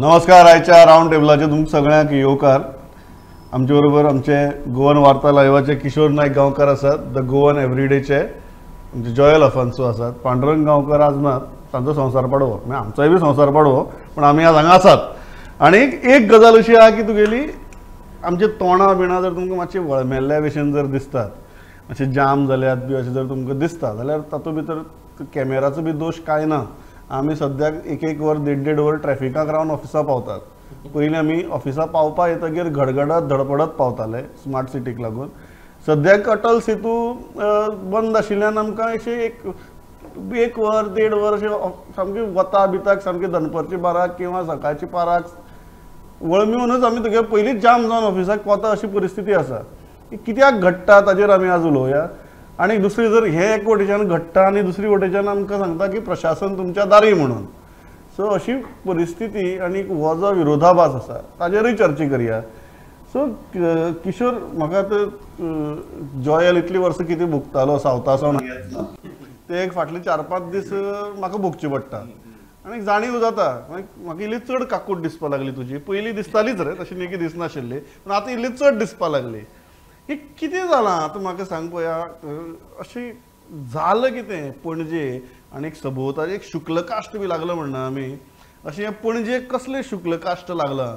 नमस्कार. आयच्या रावंड टेबलाचे तुमकां सगळ्यांक येवकार. आमचे बरोबर आमचे गोवन वार्ता लायवाचे किशोर नायक गांवकार आसात, the Goan एवरीडेचे आमचे जॉयल अफान्सो आसात, पांडुरंग गांवकर आज नात, तांचो संवसार पाडवो, म्हणजे आमचोय बी संवसार पाडवो, पण आमी आज हांगा आसात. आनी एक गजाल अशी आहा की तुगेली आमचे तोंडां बिणां जर तुमकां मातशी वळमेल्ल्या भशेन जर दिसतात, मातशे जाम जाल्यात बी अशें जर तुमकां दिसता जाल्यार तातूंत भितर कॅमेराचो बी दोश कांय ना. आमी सद्याक एक एक वर देड देड वर ट्रॅफिकाक रावन ऑफिसा पावतात. पयलीं आमी ऑफिसा पावपा येतगीर घडघडत धडपडत पावताले स्मार्ट सिटीक लागून. सद्याक अटल सेतू बंद आशिल्ल्यान आमकां अशें एक एक वर देड वर अशें सामकी वता बिताक सामकी दनपारची बाराक किंवा सकाळची बाराक वळमिवनच आमी तुगे पयलींच जाम जावन ऑफिसाक वता अशी परिस्थिती आसा. कित्याक घडटा ताजेर आमी आज उलोवया. आनी दुसरी जर हे एक वटेच्यान घडटा आनी दुसरी वटेच्यान आमकां सांगता की प्रशासन तुमच्या दारी म्हणून, सो अशी परिस्थिती आनी हो जो विरोधाभास आसा ताजेरूय चर्चा करया. सो किशोर, म्हाका आतां जॉयल इतली वर्सां कितें भोगतालो सावथा सावन ते एक फाटले 4-5 दीस म्हाका भोगचे पडटा आनी जाणीव जाता. म्हाका इल्ली चड काकूट दिसपा लागली तुजी. पयलीं दिसतालीच रे, तशी न्ही की दिसनाशिल्ली, पूण आतां इल्ली चड दिसपा लागली. हे कितें जालां आतां म्हाका सांग पळया, अशें जालां कितें पणजे आनी एक सभोवताली एक शुक्लकाश्ट बी लागलो म्हणना आमी, अशें हें पणजे कसलें शुक्लकाश्ट लागलां?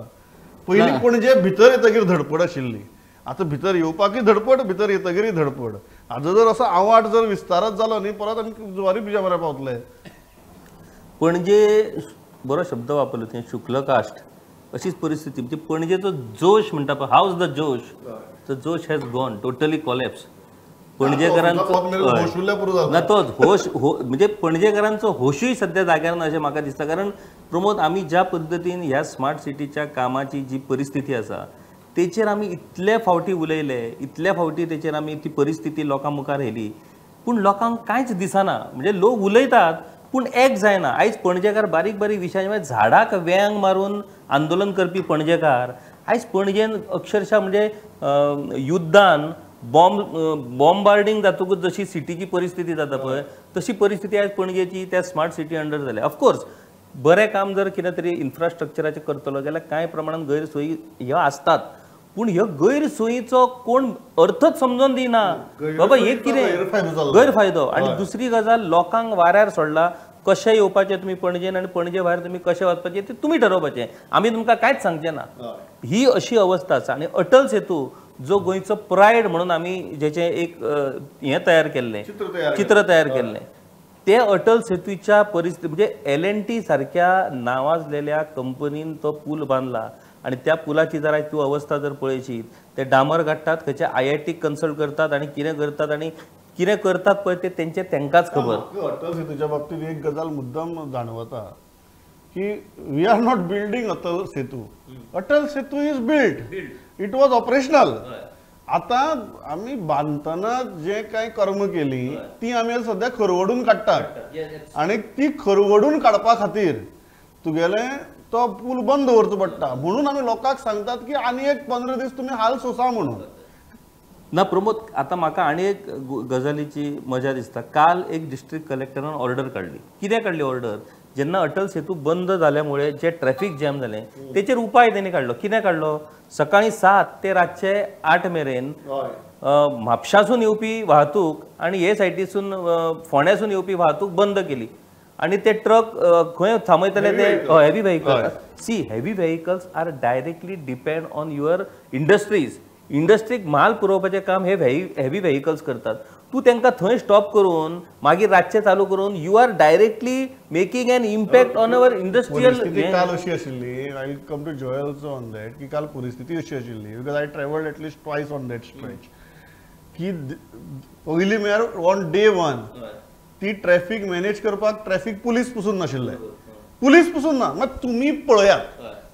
पयलीं पणजे भितर येतगीर धडपड आशिल्ली, आतां भितर येवपाकय धडपड, भितर येतगीरय धडपड. आतां जर असो आवाट जर विस्तारच जालो न्ही परत आमी जुवारी ब्रिजा मरे पावतले. पणजे बरो शब्द वापरलो तुवें, शुक्लकाश्ट. अशीच परिस्थिती म्हणजे पणजेचो जोश म्हणटा पळय, हावज the जोश, तो जोश हॅज गॉन टोटली कॉलॅप्स. पणजेकारांचो ना तोच होश हो म्हणजे पणजेकारांचो होशूय सद्या जाग्यार ना अशें म्हाका दिसता. कारण प्रमोद, आमी ज्या पद्दतीन ह्या स्मार्ट सिटीच्या कामाची जी परिस्थिती आसा तेचेर आमी इतले फावटी उलयले, इतले फावटी तेचेर आमी ती परिस्थिती लोकां मुखार व्हेली, पूण लोकांक कांयच दिसना. म्हणजे लोक उलयतात पूण एक जायना. आयज पणजेकार बारीक बारीक विशयांचेर झाडाक वेंग मारून आंदोलन करपी पणजेकार आयज पणजेन अक्षरशः म्हणजे युद्धान बॉम्बार्डिंग जातकूच जशी सिटीची परिस्थिती जाता पळय तशी परिस्थिती आयज पणजेची त्या स्मार्ट सिटी अंडर जाल्या. ऑफकोर्स बरें काम जर कितें तरी इन्फ्रास्ट्रक्चराचें करतलो जाल्यार कांय प्रमाणान गैरसोयी ह्यो आसतात, पूण ह्यो गैरसोयीचो कोण अर्थच समजून दिना बाबा हे कितें गैरफायदो. आनी दुसरी गजाल, लोकांक वाऱ्यार सोडला, कशें येवपाचें तुमी पणजेन आनी पणजे भायर तुमी कशें वचपाचें तें तुमी ठरोवपाचें, आमी तुमकां कांयच सांगचें ना. ही अशी अवस्था आसा. आनी अटल सेतू जो गोंयचो प्रायड म्हणून आमी जेचें एक हें तयार केल्लें, चित्र तयार केल्लें, ते अटल सेतूच्या परिस्थिती म्हणजे LNT सारक्या नावाजलेल्या कंपनीन तो पूल बांदला आनी त्या पुलाची जर आयज तूं अवस्था जर पळयशी, ते डांबर काडटात, खंयच्या IIT consult करतात आनी कितें करतात आनी कितें करतात पळय ते तेंचे तेंकांच खबर. अटल सेतूच्या बाबतीत एक गजाल मुद्दाम जाणवता की we are not building Atal Setu. Atal Setu is built, it was operational. आतां आमी बांदतना जे कांय कर्म केली ती आमी सद्या खरवडून काडटात आनी ती खरवडून काडपा खातीर तुगेलें तो पूल बंद दवरचो पडटा. म्हणून आमी लोकांक सांगतात की आनी एक 15 दीस तुमी हाल सोसा म्हणून. ना प्रमोद, आतां म्हाका आनी एक गजालीची मजा दिसता. काल एक डिस्ट्रिक्ट कलेक्टरान ऑर्डर काडली. कितें काडली ऑर्डर? जेन्ना अटल सेतू बंद जाल्यामुळे जे ट्रॅफिक जॅम जालें तेचेर उपाय तेणी काडलो. कितें काडलो? सकाळीं 7 ते रातचे 8 मेरेन म्हापशासून येवपी वाहतूक आनी हे सायडीसून फोंड्यासून येवपी वाहतूक बंद केली. आनी ते ट्रक खंय थांबयतले ते heavy vehicles. See, heavy vehicles are directly depend on your industries. इंडस्ट्रीक माल पुरोवपाचें काम हे हेवी व्हेकल्स करतात. तूं तांकां थंय स्टॉप करून मागीर रातचें चालू करून you are directly making an impact on our industrial. परिस्थिती काल अशी आशिल्ली, I will come to Joel also on that, की काल परिस्थिती अशी आशिल्ली because I travelled at least twice on that stretch की पयलीं म्हळ्यार ऑन डे वन ती ट्रॅफिक मॅनेज करपाक ट्रॅफिक पुलीस पसून नाशिल्ले, पुलीस पसून ना. मात तुमी पळयात,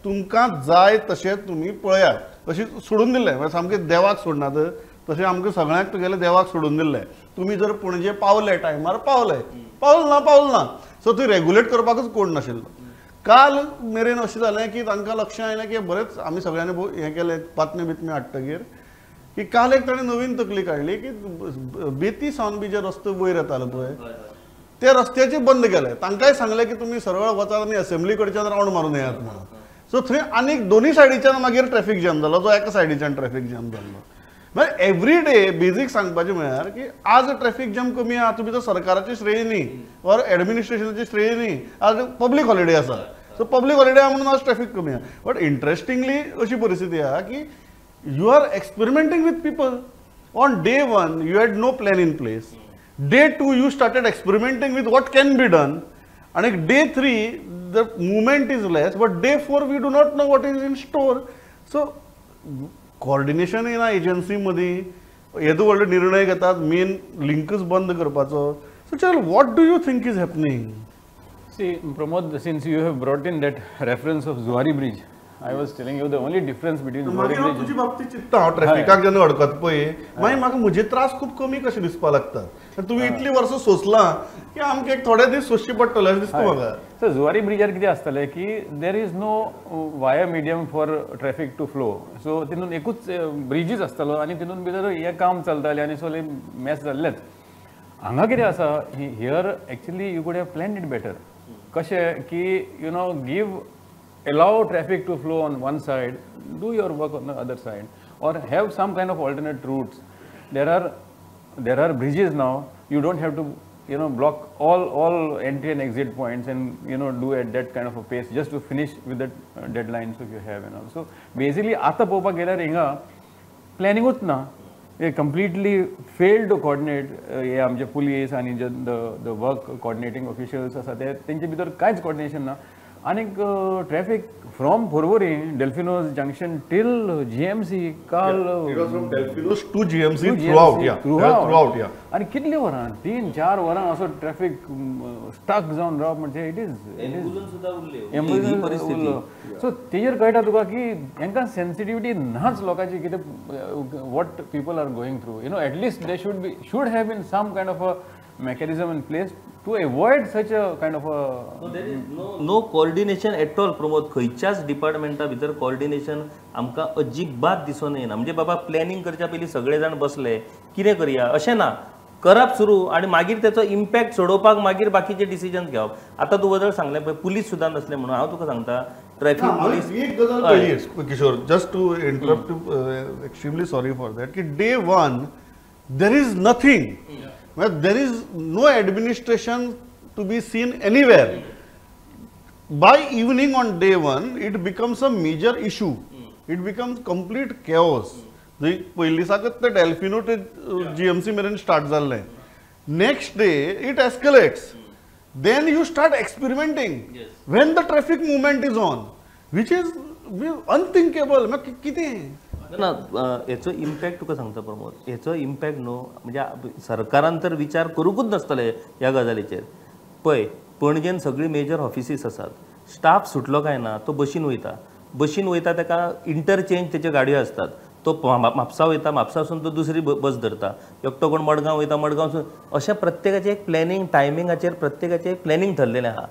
तुमकां जाय तशें तुमी पळयात अशी सोडून दिल्लें. म्हणजे सामकें देवाक सोडनात तशें आमकां सगळ्यांक तुगेलें देवाक सोडून दिल्लें. तुमी जर पणजे पावले टायमार पावले, पावल ना पावल ना, सो ती रेगुलेट करपाकूच कोण नाशिल्लो. काल मेरेन अशें जालें की तांकां लक्ष आयलें की बरेंच आमी सगळ्यांनी हें केलें, बातमी बितमी हाडटगीर की काल एक ताणें नवीन तकली काडली की बेती सावन बी जे रस्तो वयर येतालो पळय ते रस्त्याचे बंद केले. तांकांय सांगलें की तुमी सरळ वचात आनी असेंब्ली कडच्यान रावंड मारून येयात म्हणून. सो थंय आनीक दोनूय सायडीच्यान मागीर ट्रॅफिक जॅम जालो, जो एका सायडीच्यान ट्रॅफिक जॅम जाल्लो. म्हळ्यार एवरी डे बेजीक सांगपाचें म्हळ्यार की आज ट्रॅफिक जॅम कमी आहा, तुमी तो सरकाराची श्रेय न्ही ऑर एडमिनिस्ट्रेशनाची श्रेय न्ही, आज पब्लीक हॉलिडे आसा, सो पब्लीक हॉलिडे आहा म्हणून आज ट्रॅफिक कमी आहा. बट इंट्रस्टिंगली अशी परिस्थिती आहा की you are experimenting with people. On day 1 you had no plan in place, day 2 you started experimenting with what can be done, आनी day 3 the movement is less, but day 4 we do not know what is in store. So coordination ना agency मदीं, येदो व्हडलो निर्णय घेतात, main लिंकच बंद करपाचो. So चल, what do you think is happening? See Pramod, since you have brought in that reference of Zuari bridge, I was telling you the only difference between Zuari bridge. तुजी बाबतीत चिंतता हांव ट्रॅफिकाक जेन्ना अडकत पळय, मागीर म्हाका म्हजे त्रास खूब कमी कशे दिसपाक लागतात. तुवें इतलीं वर्सां सोंसलां की आमकां एक थोडे दीस सोंसचे पडटले अशें दिसता म्हाका. सो जुवारी ब्रिजार कितें आसतालें की there is no via medium for traffic to flow. So तितून एकूच ब्रिजीच आसतालो आनी तितून भितर हें काम चलतालें आनी सगळें मॅस जाल्लेंच. हांगा कितें आसा, here actually you could have planned it better. कशें की you know give allow traffic to flow on one side, do your work on the other side, or have some kind of alternate routes. There are bridges now. You don't have to, you know, block all entry and exit points and, you know, do at that kind of a pace just to finish with the deadlines if you have and all. So basically, आता पोवपाक गेल्यार हिंगा प्लॅनिंगूच ना, they completely failed to coordinate. हे आमचे police आनी the work coordinating officials आसा ते तेंचे भितर कांयच coordination ना. आनीक traffic from Porvorim Delfino's junction till GMC काल Delfino's to GMC throughout. आनी कितली वरां, 3-4 वरां असो ट्रॅफिक स्टक जावन रावप म्हणजे it is उरलो. सो तेजेर कळटा तुका की हेंकां सेन्सिटिविटी नाच लोकांची, कितें what people are going through, you know. At least they should have been some kind of a mechanism in place to avoid such a kind of a no, there is no coordination at all. Pramod, खंयच्याच डिपार्टमेंटा भितर coordination आमकां अजिबात दिसून येना. म्हणजे बाबा planning करच्या पयलीं सगळे जाण बसले कितें करया अशें ना, करप सुरू आनी मागीर तेचो इम्पॅक्ट सोडोवपाक मागीर बाकीचे डिसिजन्स घेवप. आतां तूं वदळ सांगलें पळय पुलीस सुद्दां नासले म्हणून, हांव तुका सांगता ट्रॅफिक पुलीस एक गजाल कळ्ळी Kishore, just to interrupt, extremely sorry for that, की day 1 there is nothing. Well, there is no administration to be seen anywhere. By evening on day 1, it becomes a major issue. It becomes complete chaos. पयलीं साकत ते डेल्फिनो ते GMC मेरेन start जाल्लें. Next day it escalates. Then you start experimenting. When the traffic movement is on, which is unthinkable. कितें ना हेचो impact तुका सांगता प्रमोद, हेचो इम्पॅक्ट न्हू म्हणजे सरकारान तर विचार करूंकूच नासतले ह्या गजालीचेर. पळय पणजेन सगळीं मेजर ऑफिसीस आसात, स्टाफ सुटलो काय ना तो बशीन वयता, बशीन वयता ताका इंटरचेंज तेच्यो गाडयो आसतात, तो म्हापसा वयता, म्हापसासून तो दुसरी बस धरता, एकटो कोण मडगांव वयता, मडगांवसून, अशें प्रत्येकाचें एक प्लॅनिंग, टायमिंगाचेर प्रत्येकाचें एक प्लॅनिंग ठरलेलें आहा.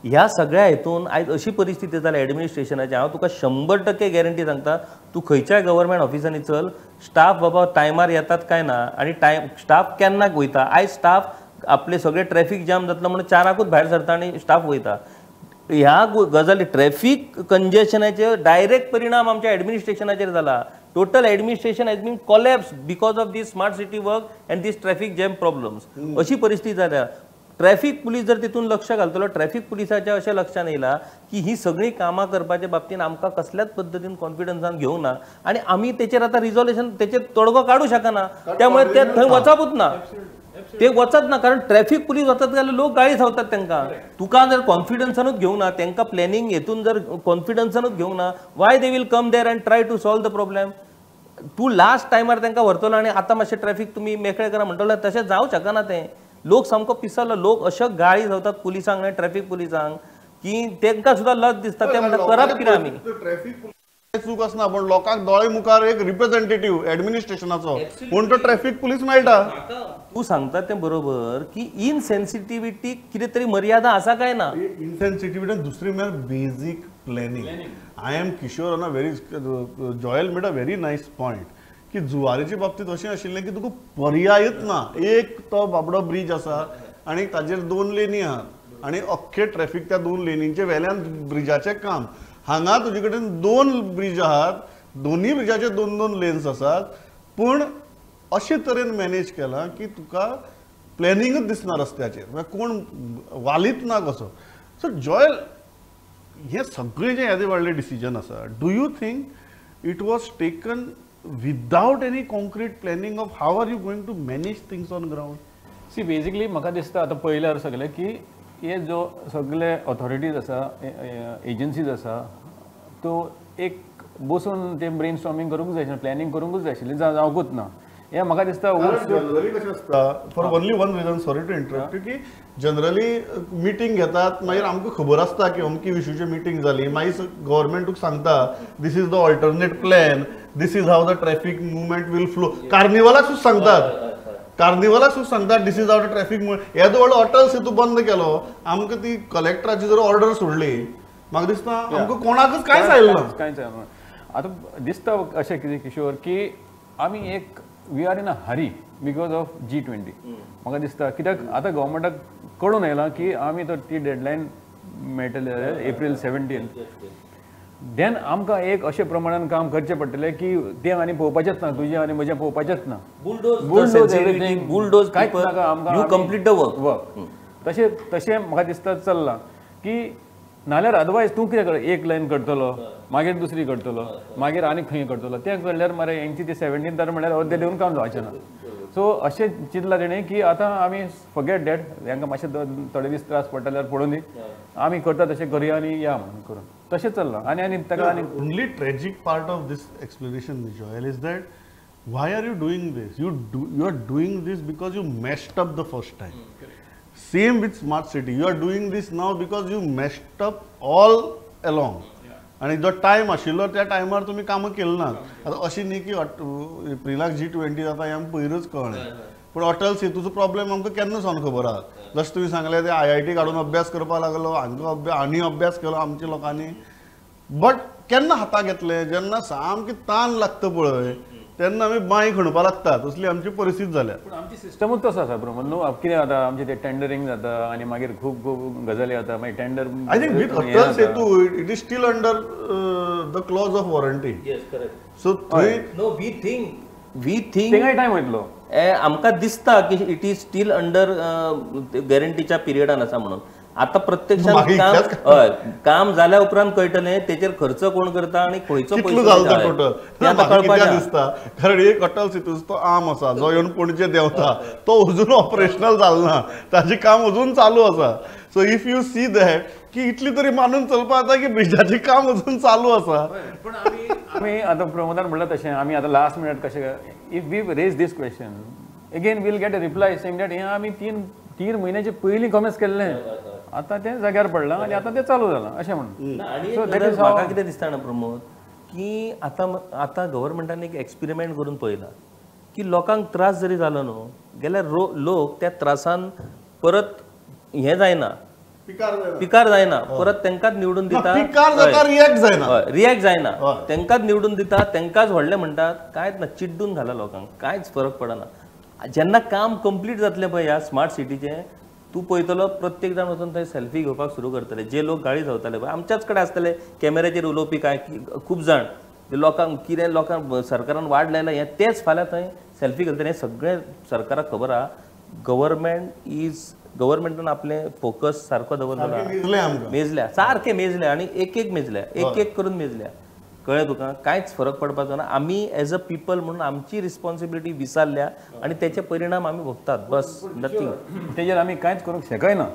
ह्या सगळ्या हेतून आयज अशी परिस्थिती जाल्या एडमिनिस्ट्रेशनाची, हांव तुका 100% गॅरंटी सांगता, तूं खंयच्याय गव्हर्मेंट ऑफिसांनी चल, स्टाफ बाबा टायमार येतात काय ना आनी टायम स्टाफ केन्ना वयता. आयज स्टाफ आपले सगळे ट्रॅफिक जाम जातलो म्हणून 4ांकूच भायर सरता आनी स्टाफ वयता. ह्या गजाली ट्रॅफिक कंजेशनाचे डायरेक्ट परिणाम आमच्या एडमिनिस्ट्रेशनाचेर जाला. Total administration has been collapse because of this smart city work and this traffic jam problems. अशी परिस्थिती जाल्या. ट्रॅफिक पुलीस जर तितून लक्ष घालतलो, ट्रॅफिक पुलिसाच्या अशें लक्षान येयला की ही सगळीं कामां करपाच्या बाबतीन आमकां कसल्याच पद्दतीन कॉन्फिडन्सान घेवंक ना आनी आमी तेचेर आतां रिजोल्युशन तेचेर तोडगो काडूं शकना, त्यामुळे ते थंय वचपूच ना, ते वचत ना. कारण ट्रॅफिक पुलीस वचत जाल्यार लोक गाळी खावतात तांकां. तुका जर कॉन्फिडन्सानूच घेवंक ना, तांकां प्लॅनिंग हेतून जर कॉन्फिडन्सानूच घेवंक ना, why they will come there and try to solve the problem. तूं लास्ट टायमार तांकां व्हरतलो आनी आतां मातशें ट्रॅफिक तुमी मेकळें करा म्हणटलो, तशें जावं शकना तें. लोक सामको पिसलो, लोक अशे गाळी जावतात पुलिसांक आनी ट्रॅफिक पुलिसांक की तांकां सुद्दां लज दिसता. ते म्हणटा करप कितें आमी. ट्रॅफिक चूक आसना, पण लोकांक दोळे मुखार एक रिप्रेझेंटेटिव्ह एडमिनिस्ट्रेशनाचो म्हूण तो ट्रॅफिक पुलीस मेळटा. तूं सांगता तें बरोबर की इनसेन्सिटिविटी कितें तरी मर्यादा आसा काय ना. इनसेन्सिटिविटी दुसरी म्हळ्यार basic planning. I am Kishore on a very Joel made a very nice point की जुवारीचे बाबतीत अशें आशिल्लें की तुका पर्यायच ना. एक तो बाबडो ब्रीज आसा आनी ताजेर 2 लेनी आहात आनी अख्खे ट्रॅफिक त्या 2 लेनींचे वेल्यान ब्रिजाचें काम. हांगा तुजे कडेन 2 ब्रिज आहात, दोन्ही ब्रिजाचे 2-2 लेन्स आसात, पूण अशे तरेन मॅनेज केलां की तुका प्लॅनिंगच दिसना रस्त्याचेर, म्हळ्यार कोण वालीत ना कसो. सो जॉयल, हे सगळें जें येदें व्हडलें डिसिजन आसा, do you think it was taken without any concrete planning of how are you going to manage things on ground? See, basically म्हाका दिसता आतां पळयल्यार सगळें की हे जो सगळे ऑथॉरिटीज आसा, एजन्सीज आसा, तो एक बसून ते ब्रेन स्टॉर्मिंग करूंक जाय आशिल्लें, प्लॅनिंग करूंकूच जाय आशिल्लें, जावंकूच ना. हे म्हाका दिसता जनरली कशें आसता, for only one reason, sorry to interrupt, की जनरली मिटींग घेतात, मागीर आमकां खबर आसता की अमकी इशूची मिटींग जाली, मागीर गव्हर्मेंट तुका सांगता this is the alternate plan, this is how the traffic movement will flow. कार्निवालाक सुद्दां सांगतात, कार्निवालाक सुद्दां सांगतात this is how the traffic movement. येदो व्हडलो अटल सेतू बंद केलो, आमकां ती कलेक्टराची जर ऑर्डर सोडली, म्हाका दिसता आमकां कोणाकच कांयच आयलें ना, कांयच आयलें ना. आतां दिसता अशें कितें किशोर की आमी एक we are in a hurry because of G20. म्हाका दिसता कित्याक आतां गव्हर्मेंटाक कळून आयलां की आमी तर ती डेडलायन मेळटली जाल्यार एप्रील 17, देन आमकां एक अशें प्रमाणान काम करचें पडटलें की तें आनी पळोवपाचेंच ना, तुजें आनी म्हजें पळोवपाचेंच ना, बुलडोज एवरीथींग, बुलडोज कांयच नाका आमकां, you complete the work. तशें तशें म्हाका दिसता चल्लां की नाल्यार अदरवायज तूं कितें कर, एक लायन करतलो, मागीर दुसरी करतलो, मागीर आनी खंय करतलो, तें करल्यार मरे हेंची ती 17 म्हणल्यार अर्दे दिवन काम जावचें ना. सो अशें चिंतलां तेणें की आतां आमी फॉरगेट that, हेंकां मातशें थोडे दीस त्रास पडटा जाल्यार पडूं दी, आमी करता तशें करुया आनी या म्हणून करून तशें चल्लां. आनी आनी ताका आनी only tragic part of this explanation Joel is that why are you doing this? You are doing this because you messed up the first time. Same with smart city, you are doing this now because you messed up all along. आणि जो time आशिल्लो त्या टायमार तुमी कामां केली ना. आतां अशी न्ही की एप्रिलाक G20 जाता हें आमकां पयरूच कळ्ळें, पूण अटल सेतूचो प्रॉब्लेम आमकां केन्ना सावन खबर आहा. जशें तुमी सांगलें ते IIT काडून अभ्यास करपाक लागलो, हांकां आनी अभ्यास केलो आमच्या लोकांनी, बट केन्ना हाताक घेतलें जेन्ना सामकी तान लागता पळय तेन्ना आमी बांय खणपाक लागता, तसली आमची परिस्थिती जाल्या. पूण आमची सिस्टमूच तसो आसा प्रमोद न्हू, कितें जाता आमचें तें टेंडरींग जाता आनी मागीर खूब खूब गजाली जाता, मागीर tender. I think with Atal Setu it is still under the clause of warranty. Yes, correct. So थंय नो we think थिंगाय टायम वयतलो. आमकां दिसता की it is still under गॅरंटीच्या पिरियडान आसा म्हणून. आतां प्रत्यक्षात काम काम जाल्या उपरांत कळटलें तेचेर खर्च कोण करता आनी खंयचो कितलो जालो टोटल कित्याक दिसता. कारण एक अटल सेतूचो तो आर्म आसा जो येवन पणजे देंवता, तो अजून ऑपरेशनल जालो ना, ताजें काम अजून चालू आसा. So if you see that की इतली तरी मानून चलपा जाता की ब्रिजाचें काम अजून चालू आसा. पूण आमी आतां प्रमोदान म्हणलां तशें आमी आतां लास्ट मिनट कशें, if we raise this question again we'll get a reply saying that हें आमी तीन म्हयन्याचे पयलीं कॉमेस केल्लें, आतां तें जाग्यार पडलां आनी आतां तें चालू जालां अशें म्हणून. आनी म्हाका कितें दिसता ना प्रमोद की आतां आतां गव्हर्मेंटान एक एक्सपेरिमेंट करून पळयला की लोकांक त्रास जरी जालो न्हू जाल्यार लोक त्या त्रासान परत हें जायना, पिकार जायना, परत तेंकाच निवडून दिता, रिएक्ट जायना, तेंकाच निवडून दिता, तेंकाच व्हडलें म्हणटात, कांयच ना, चिड्डून घाला लोकांक, कांयच फरक पडना. जेन्ना काम कंप्लीट जातलें पळय ह्या स्मार्ट सिटीचें, तूं पळयतलो प्रत्येक जाण वचून थंय सेल्फी घेवपाक सुरू करतले. जे लोक गाळी धांवताले पळय आमच्याच कडेन आसतले कॅमेऱ्याचेर उलोवपी कांय खूब जाण, लोकांक कितें लोकांक सरकारान वाड लायला हें तेच फाल्यां थंय सेल्फी घेतले. हें सगळें सरकाराक खबर आहा. गव्हर्मेंट is गव्हर्मेंटान आपलें फोकस सारको दवरलो, मेजल्या सारकें मेजल्या आनी एक एक मेजल्या, एक एक करून मेजल्या. कळ्ळें तुका? कांयच फरक पडपाचो ना. आमी एज अ पिपल म्हणून आमची रिस्पॉन्सिबिलिटी विसरल्या आनी तेचे परिणाम आमी भोगतात. बस, नथींग. तेजेर आमी कांयच करूंक शकना.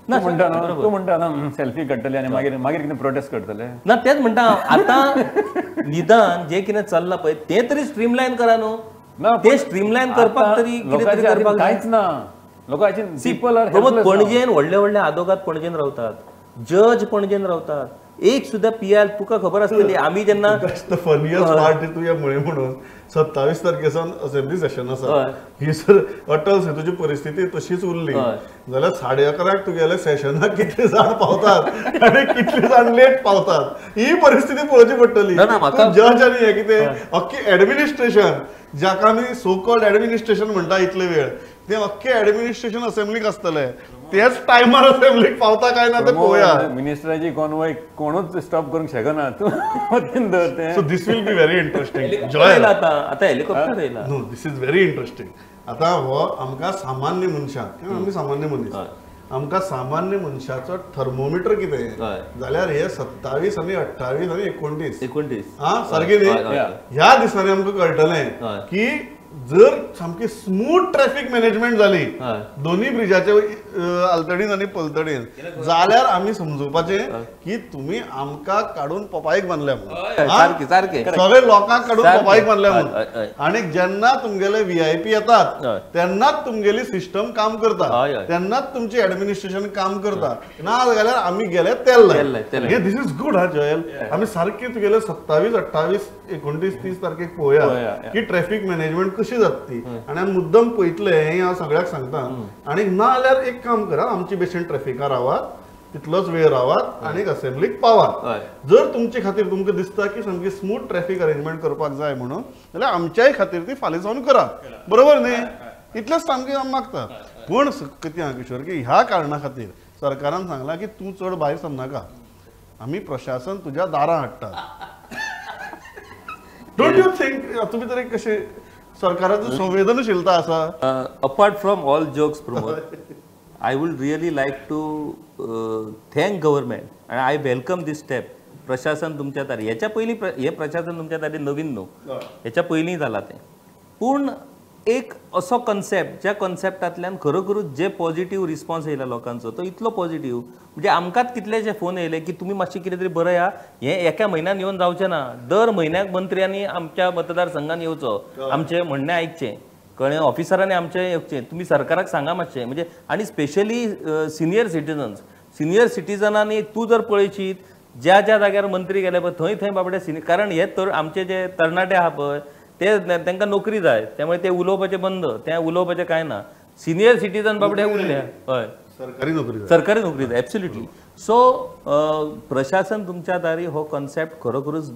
तूं म्हणटा न्हू, तूं म्हणटा ना सेल्फी काडटले आनी मागीर मागीर कितें प्रोटेस्ट करतले ना, तेच म्हणटा आतां निदान जें कितें चल्लां पळय तें तरी स्ट्रीमलायन करा न्हू. ते स्ट्रीमलायन करपाक तरी कितें तरी करपाक कांयच ना. लोकांची पणजेन व्हडले व्हडले आदोगाद पणजेन रावतात, जज पणजेन रावतात, एक सुद्धा पी आर तुका खबर आसतली. आमी जेन्ना फनियस्ट पार्ट तुवें म्हळें म्हणून 27 तारखे सावन असेंब्ली सेशन आसा, ही जर अटल सेतूची परिस्थिती तशीच उरली जाल्यार 11:30 तुगेले सेशनाक कितले जाण पावतात आनी कितले जाण लेट पावतात ही परिस्थिती पळोवची पडटली. जज आनी हें कितें अख्खी एडमिनिस्ट्रेशन, जाका आमी सो कॉल्ड एडमिनिस्ट्रेशन म्हणटा इतले वेळ, तें अख्खें एडमिनिस्ट्रेशन असेंब्लीक आसतलें. तेच टायमार असेंब्लीक पावता काय ना ते पळोवया. मिनिस्टराची कॉन्वॉय कोणूच स्टॉप करूंक शकना, तूं दवर तें. So this will be very interesting. Joel, आतां हेलिकॉप्टर येयला. No, this is very interesting. आतां हो आमकां सामान्य मनशाक, आमी सामान्य मनीस, आमकां सामान्य मनशाचो थर्मोमिटर कितें जाल्यार हे 27 आनी 28 आनी 29 आं सारकें न्ही, ह्या दिसांनी आमकां कळटलें की जर सामकी स्मूथ ट्रॅफिक मॅनेजमेंट जाली दोन्ही ब्रिजाचे आलतडीन आनी पलतडीन जाल्यार आमी समजुपाचें की तुमी आमकां काडून पपायक बांदल्या म्हणून, सगळे लोकांक काडून पपायक बांदल्या म्हणून. आनी जेन्ना तुमगेले व्हीआयपी येतात तेन्नाच तुमगेली सिस्टम काम करता, तेन्नाच तुमची एडमिनिस्ट्रेशन काम करता, ना जाल्यार आमी गेले तेल लाय. This is good हा जोएल. आमी सारके तुगेले 27, 28, 29, 30 तारखेक पळोवया की ट्रॅफिक मॅनेजमेंट कशी जाता ती, आनी आमी मुद्दम पळयतले हें हांव सगळ्याक सांगता. आनी ना जाल्यार एक काम करा, आमची भशेन ट्रॅफिकार रावात, तितलोच वेळ रावात आनी असेंब्लीक पावात. जर तुमचे खातीर तुमकां दिसता की सामकी स्मूथ ट्रॅफिक अरेंजमेंट करपाक जाय म्हणून जाल्यार आमच्याय खातीर ती फाल्यां सावन करात, बरोबर न्ही? इतलेंच सामकें आमी मागता. पूण कितें आहा किशोर की ह्या कारणा खातीर सरकारान सांगलां की तूं चड भायर सरनाका, आमी प्रशासन तुज्या दारां हाडटात. Don't you think तुमी तरी कशें सरकाराचो संवेदनशीलता आसा? Apart from all jokes Pramod, I would really like to thank government and I welcome this step. प्रशासन तुमच्या दारी, ह्याच्या पयलीं हें प्रशासन तुमच्या दारी नवीन न्हू, ह्याच्या पयलीं जालां तें. पूण एक असो कॉन्सेप्ट ज्या कॉन्सेप्टांतल्यान खरोखरूच जे पॉझिटिव्ह रिस्पॉन्स येयला लोकांचो तो इतलो पॉझिटिव्ह, म्हणजे आमकांच कितलेशे फोन येयले की तुमी मातशें कितें तरी बरया, हें एका म्हयन्यान येवन जावचें ना, दर म्हयन्याक मंत्र्यांनी आमच्या मतदारसंघान येवचो, आमचें म्हणणें आयकचें, कळ्ळें, ऑफिसरांनी आमचें येवचें, तुमी सरकाराक सांगा मातशें. म्हणजे आनी स्पेशली सिनियर सिटीजन्स, सिनियर सिटीजनांनी तूं जर पळयशीत ज्या ज्या जाग्यार मंत्री गेले पळय थंय थंय बाबडे सिनियर, कारण हे तर आमचे जे तरणाटे आहा पळय ते तांकां नोकरी जाय, त्यामुळे ते उलोवपाचें बंद, ते उलोवपाचें कांय ना. सिनियर सिटीजन बाबडे उरले, हय, सरकारी नोकरी, सरकारी नोकरी जाय, एब्सोल्युटली. सो प्रशासन तुमच्या दारी हो कॉन्सेप्ट खरोखरूच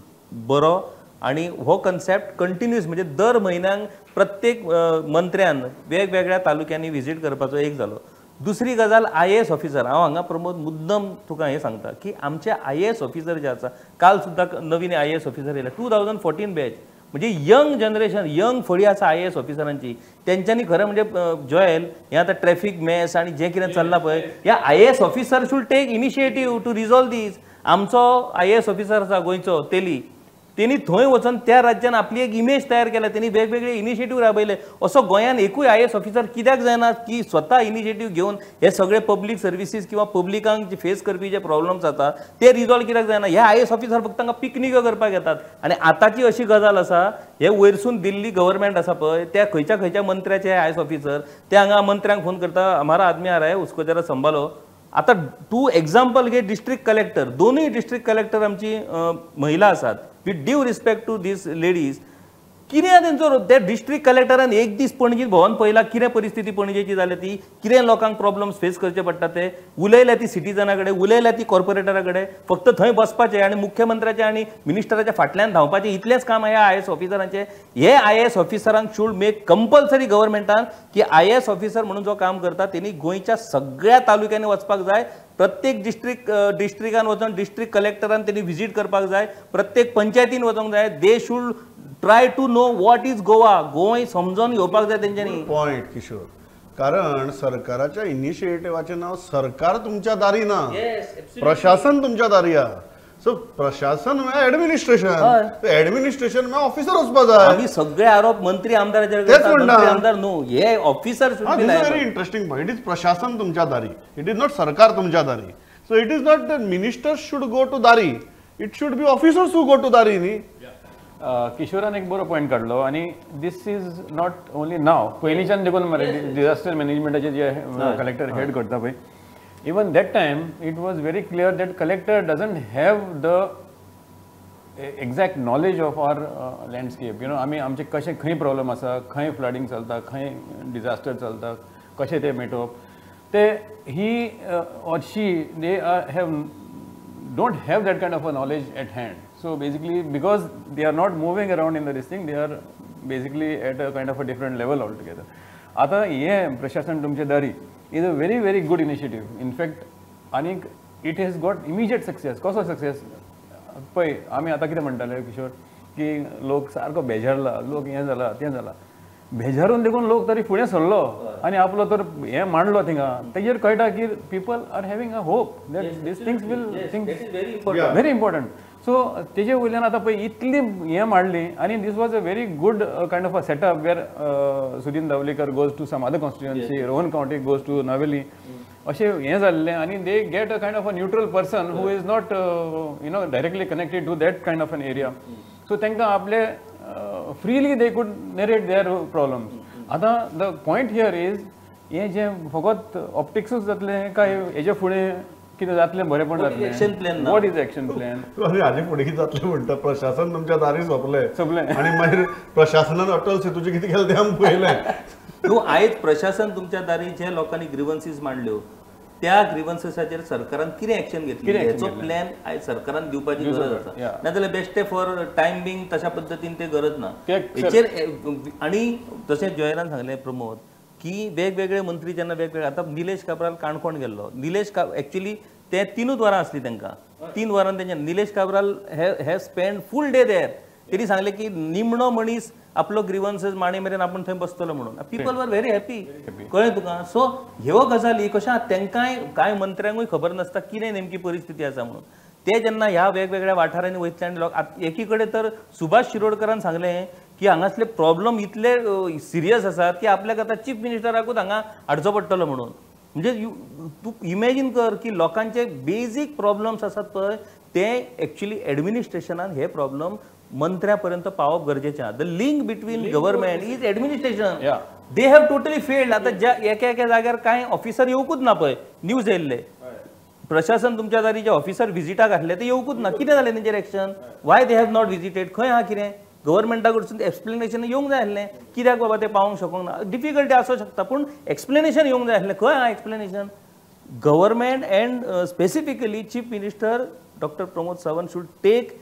बरो, आनी हो कॉन्सेप्ट कंटिन्युअस म्हणजे दर म्हयन्याक प्रत्येक मंत्र्यान वेगवेगळ्या तालुक्यांनी विजीट करपाचो एक जालो. दुसरी गजाल आयएएस ऑफिसर, हांव हांगा प्रमोद मुद्दम तुका हें सांगता की आमचे आयएएस ऑफिसर जे आसा, काल सुद्दां नवीन आयएएस ऑफिसर येयले, 2014 बॅच, म्हणजे यंग जनरेशन, यंग फळी आसा आयएएस ऑफिसरांची. तेंच्यांनी खरें म्हणजे जोएल हें आतां ट्रॅफिक मॅस आनी जें कितें चल्लां पळय, ह्या IAS officer should take initiative to resolve these. आमचो आयएएस ऑफिसर आसा गोंयचो तेली, तेणी थंय वचून त्या राज्यान आपली एक इमेज तयार केल्या, तेणी वेगवेगळे इनिशिएटीव राबयले. असो गोंयान एकूय आयएएस ऑफिसर कित्याक जायना की स्वता इनिशिएटीव घेवन हे सगळे पब्लीक सर्विसीस किंवा पब्लिकांक जे फेस करपी जे प्रॉब्लम्स जाता ते रिजॉल्व कित्याक जायना? हे आयएएस ऑफिसर फक्त तांकां पिकनिको करपाक येतात. आनी आतांची अशी गजाल आसा, हे वयरसून दिल्ली गव्हर्मेंट आसा पळय, त्या खंयच्या खंयच्या मंत्र्याचे आयएएस ऑफिसर ते हांगा मंत्र्यांक फोन करता, हमारा आदमी आ रहा है उसको जरा संभालो. आतां टू एग्जाम्पल घे डिस्ट्रिक्ट कलेक्टर, दोनूय डिस्ट्रिक्ट कलेक्टर आमची महिला आसात, with due respect to these ladies, कितें तेंचो त्या डिस्ट्रिक्ट कलेक्टरान एक दीस पणजीत भोंवन पळयला कितें परिस्थिती पणजेची जाल्या ती, कितें लोकांक प्रॉब्लम्स फेस करचे पडटा ते, उलयल्या ती सिटीजना कडेन, उलयल्या ती कॉर्पोरेटरा कडेन, फक्त थंय बसपाचें आनी मुख्यमंत्र्याच्या आनी मिनिस्टराच्या फाटल्यान धांवपाचें इतलेंच काम ह्या आयएएस ऑफिसरांचें. हे आयएएस ऑफिसरांक should make compulsory गव्हर्मेंटान की आयएएस ऑफिसर म्हणून जो काम करता तेणी गोंयच्या सगळ्या तालुक्यांनी वचपाक जाय, प्रत्येक डिस्ट्रिक्टान वचून डिस्ट्रिक्ट कलेक्टरान तेणी विजीट करपाक जाय, प्रत्येक पंचायतीन वचोंक जाय. They should try to know what is Goa, Goa समजून घेवपाक जाय तेंच्यांनी. पॉयंट किशोर, कारण सरकाराच्या इनिशिएटिव्हाचें नांव सरकार तुमच्या दारी ना, प्रशासन तुमच्या दारी आहा. सो प्रशासन म्हळ्यार एडमिनिस्ट्रेशन, एडमिनिस्ट्रेशन म्हळ्यार ऑफिसर वचपा जाय. आमी सगळे आरोप मंत्री आमदाराचेर करतात, आमदार न्हू, हे officer. Very interesting point. It is प्रशासन तुमच्या दारी, it is not सरकार तुमच्या दारी. So it is not the ministers should go to दारी, it should be officers who go to दारी न्ही. किशोरान एक बरो पॉयंट काडलो, आनी this is not only now, पयलींच्यान देखून मरे डिजास्टर मॅनेजमेंटाचे जे कलेक्टर हेड करता पळय, even that time it was very clear that collector doesn't have the exact knowledge of our landscape. You know, आमी आमचे कशें खंय प्रॉब्लम आसा, खंय फ्लडिंग चलता, खंय डिजास्टर चलता, कशें तें मिटोवप, ते he or she they have don't have that kind of a knowledge at hand. So basically because they are not moving around in the this thing, they are basically at a kind of a different level altogether. आता हे प्रशासन तुमचे दारी is a very very good initiative. In fact आनीक it has got immediate success. कसो success पळय, आमी आतां कितें म्हणटाले किशोर की लोक सारको बेजारला, लोक हें जाला तें जाला, बेजारून देखून लोक तरी फुडें सरलो आनी आपलो तर हें मांडलो थिंगा, तेजेर कळटा की people are having a hope that these things will things very important. So तेजे वयल्यान आतां पळय इतली हें मांडली आनी this was a very good kind of a setup where Sudin Dhavalikar goes to some other constituency, Rohan Khaunte goes to Navelim, अशें हें जाल्लें आनी they get a kind of a neutral person who is not you know directly connected to that kind of an area. So तांकां आपले freely they could narrate their problems. आतां the point here is हें जें फकत ऑप्टिक्सूच जातलें काय हेजे फुडें कितें जातलें, बरेंपण जातलें? What is action plan? आनी हाजे फुडें कितें जातलें म्हणटा, प्रशासन तुमच्या दारी सोंपलें सोंपलें आनी मागीर प्रशासनान अटल सेतूचें कितें केलें तें आमी पळयलें. न्हू आयज प्रशासन तुमच्या दारी जे लोकांनी ग्रिवन्सीस मांडल्यो त्या ग्रिवन्सेसाचेर सरकारान कितें एक्शन घेतली हेचो प्लॅन आयज सरकारान दिवपाची गरज आसा. नाजाल्यार बेश्टे फॉर टायम बींग तशा पद्दतीन ते गरज ना हेचेर. आनी तशें जॉयलान सांगलें प्रमोद की वेगवेगळे मंत्री जेन्ना वेगवेगळे, आतां निलेश काब्राल काणकोण गेल्लो, निलेश एक्चुअली ते 3 वरां आसली तांकां, 3 वरां तेंच्या Nilesh Cabral he spend full day there. तेणी सांगलें की निमणो मनीस आपलो ग्रिवन्सेस मांडी मेरेन आपूण थंय बसतलो म्हणून. पीपल वर व्हेरी हॅपी, कळ्ळें तुका? सो ह्यो गजाली कशें तांकांय कांय मंत्र्यांकूय खबर नासता कितें नेमकी परिस्थिती आसा म्हणून. ते जेन्ना ह्या वेगवेगळ्या वाठारांनी वयतले आनी लोक एकी कडेन तर सुभाष शिरोडकरान सांगलें की हांगासले प्रॉब्लम इतले सिरियस आसात की आपल्याक आतां चीफ मिनिस्टराकूच हांगा हाडचो पडटलो म्हणून. म्हणजे तूं इमेजीन कर की लोकांचे बेजीक प्रॉब्लम्स आसात पळय ते एक्चुअली एडमिनिस्ट्रेशनान हे प्रॉब्लम मंत्र्या पर्यंत पावप गरजेचें. The link between government is administration, they have totally failed. आतां ज्या एका एका जाग्यार कांय ऑफिसर येवकूच ना पळय, न्यूज येयल्ले प्रशासन तुमच्या दारी जे ऑफिसर विजिटाक आसले ते येवकूच ना, कितें जालें तेंचेर action? Why they have not visited? खंय आहा कितें? गव्हर्मेंटा कडसून एक्सप्लेनेशन येवंक जाय आसलें, कित्याक बाबा ते पावोंक शकूंक ना? डिफिकल्टी आसूं शकता पूण एक्सप्लेनेशन येवंक जाय आसलें. खंय आहा explanation? Government and specifically chief minister doctor Pramod Sawant should take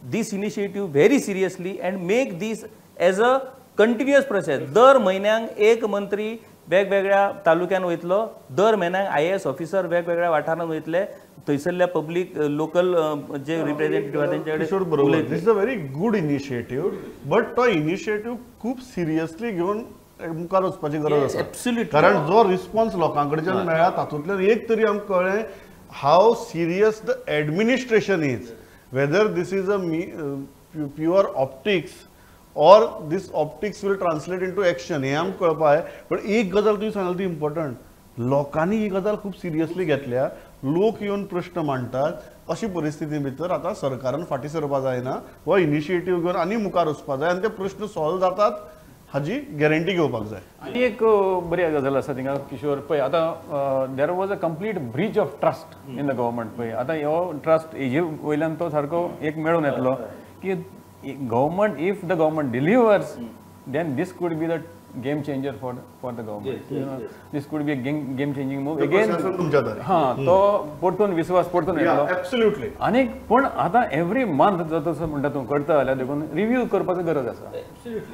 this initiative very seriously and make this as a continuous process. दर म्हयन्याक एक मंत्री वेगवेगळ्या तालुक्यान वयतलो, दर म्हयन्याक IAS officer वेगवेगळ्या वाठारांत वयतले, थंयसरल्या पब्लीक लोकल जे रिप्रेझेंटेटिव्ह आहा तेंचे कडेन उलयतले. This is a very good initiative, but तो इनिशिएटीव खूब सिरियसली घेवन मुखार वचपाची गरज आसा. एब्सोल्युटली, कारण जो रिस्पॉन्स लोकां कडच्यान मेळ्ळा तातूंतल्यान एक तरी आमकां कळ्ळें how serious the administration is. Whether this is a pure optics or this optics will translate into action हें आमकां कळपा जाय. पण एक गजाल तुवें सांगली ती इम्पॉर्टंट, लोकांनी ही गजाल खूब सिरियसली घेतल्या, लोक येवन प्रश्न मांडटात. अशी परिस्थिती भितर आतां सरकारान फाटीं सरपा जायना, हो इनिशिएटीव घेवन आनी मुखार वचपा जाय आनी ते प्रश्न सॉल्व जातात हाजी गॅरंटी घेवपाक जाय. आनी एक बरी गजाल आसा थिंगा किशोर, पळय आतां there was a complete breach of trust in the government. पळय आतां हो ट्रस्ट हेजे वयल्यान तो सारको एक मेळून येतलो की government, if the government delivers then this could be the game changer for the government. This could be a game changing move again. हां, तो परतून विस्वास परतून येतलो. एब्सोल्युटली. आनी पूण आतां एवरी मंथ जर तसो म्हणटा तूं करता जाल्यार देखून रिव्यू करपाची गरज आसा.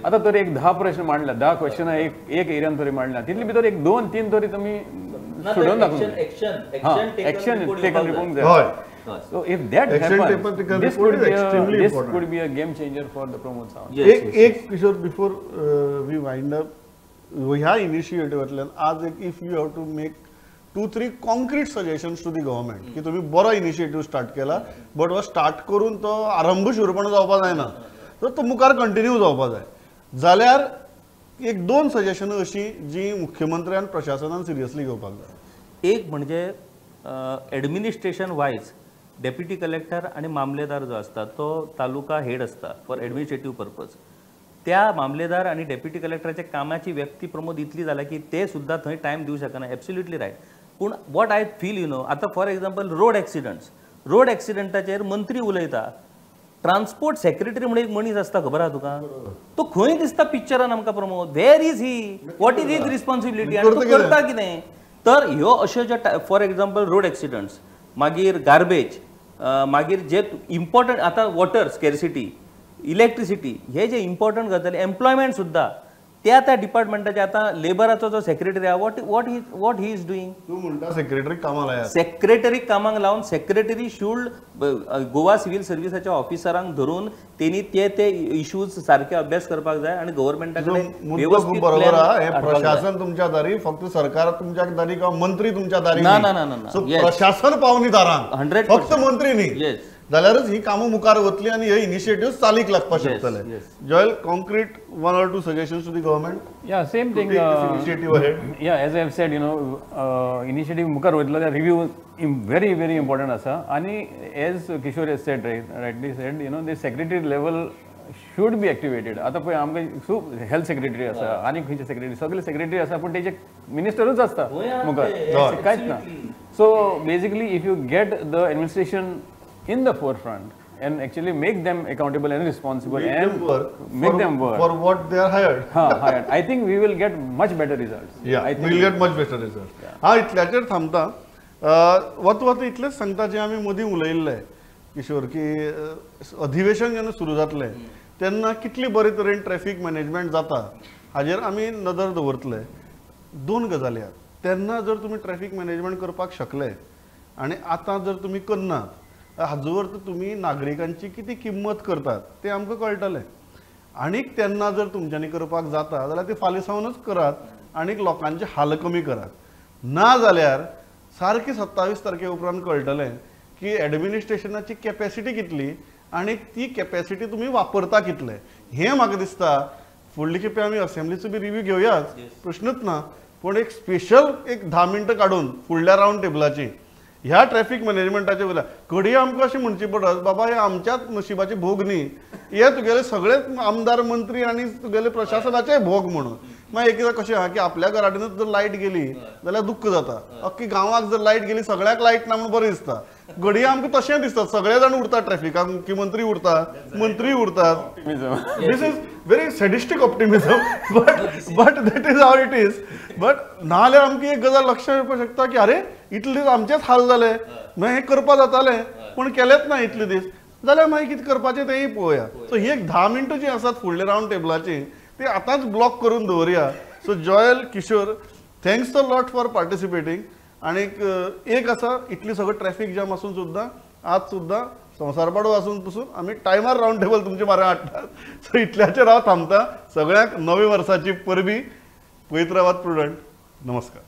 आतां तर एक 10 प्रश्न मांडल्या, 10 क्वेश्चनां एक एरियान तरी मांडल्या, तितले भितर एक 2-3 तरी तुमी सोडोवन दाखोवंक जाय. एक्शन टेकन रिपोर्ट जाय. So if that happens, this could be a game changer for the Pramod Sawant. एक Kishore, before we wind up, ह्या इनिशिएटिव्हांतल्यान आज एक if you have to make 2-3 concrete suggestions to the government की तुम्ही बरो initiative start केला, but हो start करून तो आरंभ शुरपण जावपा जायना, तर तो मुखार कंटिन्यू जावपा जाय, जाल्यार 1-2 सजेशन अशी जी मुख्यमंत्र्यान प्रशासनान सिरियसली घेवपाक जाय. एक म्हणजे एडमिनिस्ट्रेशन वायज डेप्युटी कलेक्टर आणि मामलेदार जो आसता तो तालुका हेड आसता फॉर एडमिनिस्ट्रेटीव पर्पज. त्या मामलेदार आणि डेप्युटी कलेक्टराच्या कामाची व्यक्ती प्रमोद इतली जाल्या की ते सुद्दां थंय टायम दिवं शकना. Absolutely right. पूण what I feel you know, आतां for example road accidents, road एक्सिडंटाचेर मंत्री उलयता, ट्रान्सपोर्ट सेक्रेटरी म्हणून एक मनीस आसता, खबर आहा तुका? तो खंय दिसता पिक्चरान आमकां Pramod? Where is he? What is his responsibility? आनी तो करता कितें? तर ह्यो अश्यो ज्यो फॉर एक्झाम्पल रोड एक्सिडंट्स, मागीर गार्बेज, मागीर जे इम्पॉर्टंट आतां वॉटर स्कॅर्सिटी, इलेक्ट्रिसिटी, हे जे इम्पॉर्टंट गजाली, एम्प्लॉयमेंट सुद्दां, त्या त्या डिपार्टमेंटाचे आतां लेबराचो जो सेक्रेटरी आहा, what he what he is doing? तूं म्हणटा सेक्रेटरी कामाक लायात, सेक्रेटरी कामाक लावन सेक्रेटरी should Goa civil सर्विसाच्या ऑफिसरांक धरून तेणी ते ते इश्यूज सारके अभ्यास करपाक जाय आनी गव्हर्मेंटा कडेन मुद्दो खूब बरोबर आहा. हे प्रशासन तुमच्या दारी, फक्त सरकार तुमच्या दारी किंवा मंत्री तुमच्या दारी ना, ना, ना, ना. सो प्रशासन पावनी दारान, 100% फक्त मंत्री न्ही जाल्यारच ही कामां मुखार वतली आनी हे इनिशिएटिव्ह चालीक लागपाक शकतले. Joel, concrete 1 or 2 suggestions to the government? Yeah, same thing. Initiative ahead. Yeah, as I have said, you know, initiative मुखार वयतलो जाल्यार रिव्यू व्हेरी व्हेरी इम्पॉर्टंट आसा. आनी as Kishore has said, rightly said, you know, the secretary level should be activated. आतां पळय आमकां खूब health secretary आसा आनी खंयचे सेक्रेटरी, सगळे सेक्रेटरी आसा पूण तेजे मिनिस्टरूच आसता मुखार, कांयच ना. So basically if you get the administration in the forefront and actually make them accountable and responsible and make them work for what they are hired. Hired. I think we will get much better results. Yeah, I think we will get much better results. हा इतल्याचेर थांबता. वत वत इतलेंच सांगता जें आमी मदीं उलयल्लें किशोर, की अधिवेशन जेन्ना सुरू जातलें तेन्ना कितली बरे तरेन ट्रॅफिक मॅनेजमेंट जाता हाजेर आमी नदर दवरतले. दोन गजाली आहात, तेन्ना जर तुमी ट्रॅफिक मॅनेजमेंट करपाक शकले आनी आतां जर तुमी करनात, हाजो अर्थ तुमी नागरिकांची कितें किंमत करतात तें आमकां कळटलें. आनीक तेन्ना जर तुमच्यांनी करपाक जाता जाल्यार ते फाल्यां सावनच करात आनीक लोकांचे हाल कमी करात. ना जाल्यार सारकी 27 तारखे उपरांत कळटलें की एडमिनिस्ट्रेशनाची कॅपॅसिटी कितली आनी ती कॅपॅसिटी तुमी वापरता कितले. हें म्हाका दिसता फुडले खेपे आमी असेंब्लीचो बी रिव्यू घेवयाच, प्रश्नच ना, पूण एक स्पेशल एक 10 मिनटां काडून फुडल्या रावंड टेबलाची ह्या ट्रॅफिक मॅनेजमेंटाचे वयल्या घडये आमकां अशें म्हणचें पडत, बाबा हे आमच्याच नशिबाचे भोग न्ही, हे तुगेले सगळेच आमदार मंत्री आनी तुगेले प्रशासनाचे भोग म्हणून. मागीर एकदां कशें आहा की आपल्या घरा कडेनच जर लायट गेली जाल्यार दुख्ख जाता, अख्खी गांवाक जर लायट गेली सगळ्याक लायट ना म्हणून बरें दिसता. घडये आमकां तशें दिसता, सगळे जाण उरता ट्रॅफिकाक, मुख्यमंत्री उरता, मंत्री उरतात. This is very sadistic optimism, but that is how it is. But नाजाल्यार आमकां एक गजाल लक्षात येवपाक शकता की अरे इतले दीस आमचेच हाल जाले, मागीर हें करपा जातालें पूण केलेंच ना इतले दीस, जाल्यार मागीर कितें करपाचें तेंय पळोवया. सो ही एक 10 मिनटां जीं आसात फुडल्या रावंड टेबलाची ती आतांच ब्लॉक करून दवरया. So Joel, Kishore, thanks a lot for participating. आनीक एक आसा, इतली सगळं ट्रॅफिक जाम आसून सुद्दां आज सुद्दां संवसार पाडो आसून पसून आमी टायमार रावंड टेबल तुमचे मारा हाडटात. सो इतल्याचेर हांव थांबता. सगळ्यांक नव्या वर्साची परबी. पळयत रावात प्रुडंट. नमस्कार.